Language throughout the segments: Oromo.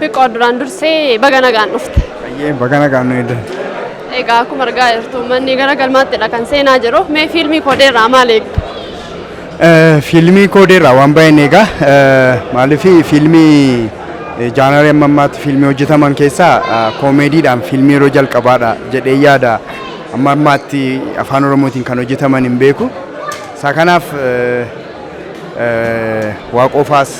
Biqoo, duraan dursee baga nagaan dhufte. Ayyee, baga nagaan nu eeddan. Egaa akkuma argaa jirtu uummanni gara galmaattidha kan seenaa jiru. Mee fiilmii Koodeerraa maal eegda? Fiilmii Koodeerraa waan baay'een eegaa. Maaliif, fiilmii genre amma ammaatti fiilmii hojjetaman keessaa koomeediidhaan fiilmii yeroo jalqabaadha jedhee yaada. Amma ammaatti afaan Oromootiin kan hojjetaman hin beeku. Isaa kanaaf Waaqoofaas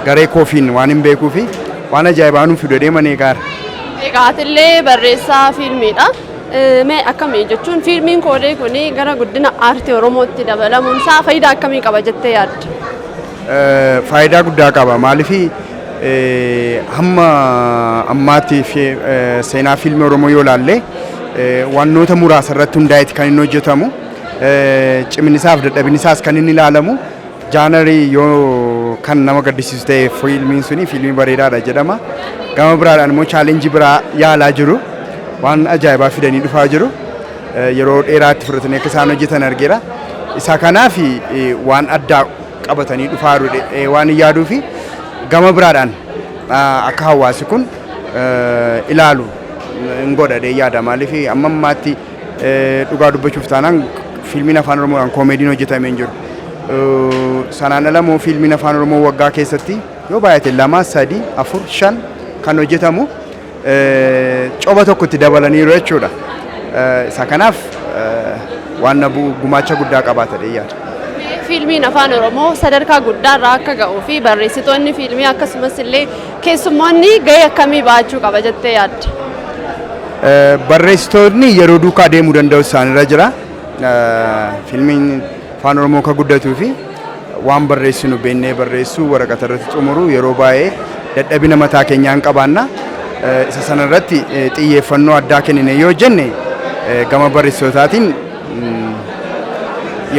garee koofiin waan hin beekuufi waan ajaa'ibaa nuuf fidu jedhee manee gaara. Egaa atillee barreessaa fiilmiidha. Mee akkamii jechuun fiilmiin Koodee kun gara guddina aartii Oromootti dabalamuun isaa faayidaa akkamii qaba jettee yaadda? Faayidaa guddaa qaba. Maaliif, hamma ammaatti seenaa fiilmii Oromoo yoo ilaalle wantoota muraasa irratti hundaa'eeti kan inni hojjetamu. Cimini isaaf dadhabini isaas kan inni ilaalamu genre yoo kan nama gaddisiisu ta'e fiilmiin suni fiilmii bareedaadha jedhama. Gama biraadhaan immoo challenge biraa yaalaa jiru. Waan ajaa'ibaa fidanii dhufaa jiru. Yeroo dheeraatti fudhatanii akka isaan hojjetan argeera. Isa kanaaf waan addaa qabatanii dhufaa jiru waan hin yaaduu fi gama biraadhaan akka hawaasi kun ilaalu hin godhadhee yaada. Maaliif, amma ammaatti dhugaa dubbachuuf taanaan fiilmiin afaan Oromoodhaan koomeediin hojjetamee hin jiru. Sanaan ala immoo fiilmiin afaan Oromoo waggaa keessatti yoo baay'ate lama, sadi, afur, shan kan hojjetamu, coba tokko itti dabalaniiru jechuudha. Isa kanaaf waan gumaacha guddaa qabaata yaada. Fiilmiin afaan Oromoo sadarkaa guddaarraa akka ga'uu fi barreessitoonni fiilmii akkasumas illee keessummoonni gahee akkamii baachuu qaba jettee yaadda? Barreessitoonni yeroo duukaa deemuu danda'u isaanirra jira. Fiilmiin afaan Oromoo akka guddatuu fi waan barreessinu beennee barreessuu, waraqata irratti xumuru yeroo baay'ee dadhabina mataa keenyaan qabaanna. Isa sanarratti xiyyeeffannoo addaa kennine yoo jenne, gama barreessitootaatiin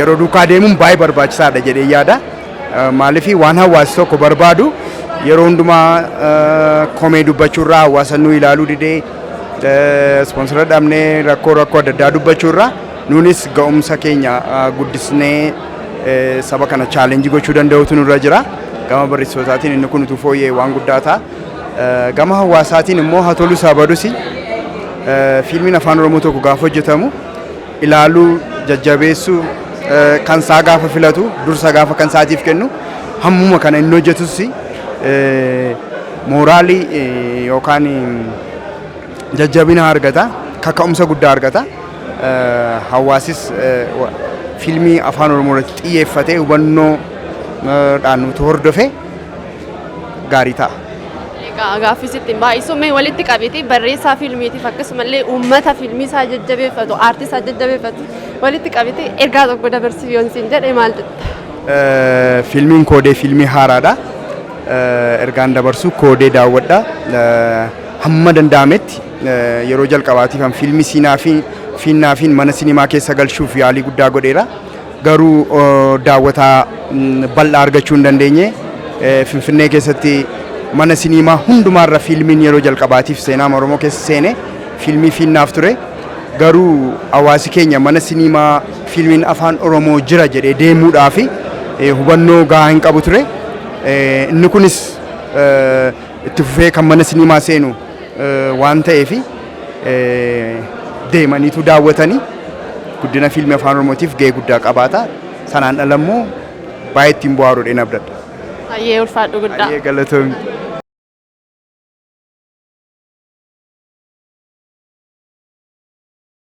yeroo duukaa deemuun baay'ee barbaachisaadha jedhee yaada. Maaliif, waan hawaasi tokko barbaadu yeroo hundumaa komee dubbachuurraa, hawaasa nu ilaaluu didee, sponsor dhabnee, rakkoo rakkoo adda addaa dubbachuurraa, nuunis ga'umsa keenya guddisnee saba kana challenge gochuu danda'utu nurra jira. Gama barreessitootaatiin inni kun utuu fooyya'e waan guddaa ta'a. Gama hawaasaatiin immoo haa tolus haa badus, fiilmiin afaan Oromoo tokko gaafa hojjetamu ilaaluu, jajjabeessuu, kan isaa gaafa filatu, dursa gaafa kan isaatiif kennu, hammuma kana inni hojjetus morale yookaan jajjabina argata, kaka'umsa guddaa argata. Hawaasis fiilmii afaan Oromoo irratti xiyyeeffatee hubannoodhaan utuu hordofe gaarii ta'a. Egaa gaaffii sitti hin baay'isu. Mee walitti qabeeti barreessaa fiilmiitiif akkasumallee uummata fiilmii isaa jajjabeeffatu, aartii isaa jajjabeeffatu walitti qabeeti ergaa tokko dabarsiif yoon siin jedhe maal jetta? Fiilmiin Koodee fiilmii haaraadha. Ergaan dabarsu, Koodee daawwadha. Hamma danda'ametti yeroo jalqabaatiif an fiilmii siinaa fi fiinnaafiin mana sinimaa keessa galchuuf yaalii guddaa godheera. Garuu daawwataa bal'aa argachuu hin dandeenye. Finfinnee keessatti mana siniimaa hundumaarra fiilmiin yeroo jalqabaatiif seenaa Oromoo keessa seene fiilmii Fiinnaaf ture. Garuu hawaasi keenya mana siniimaa fiilmiin afaan Oromoo jira jedhee deemuudhaaf hubannoo gahaa hin qabu ture. Inni kunis itti fufee kan mana siniimaa seenu waan ta'eef deemaniitu daawwatanii guddina fiilmii afaan Oromootiif gahee guddaa qabaata. Sanaan ala immoo baay'ee ittiin bohaaruudhaan abdadha. Baay'ee ulfaadhu guddaa. Baay'ee galatoomi.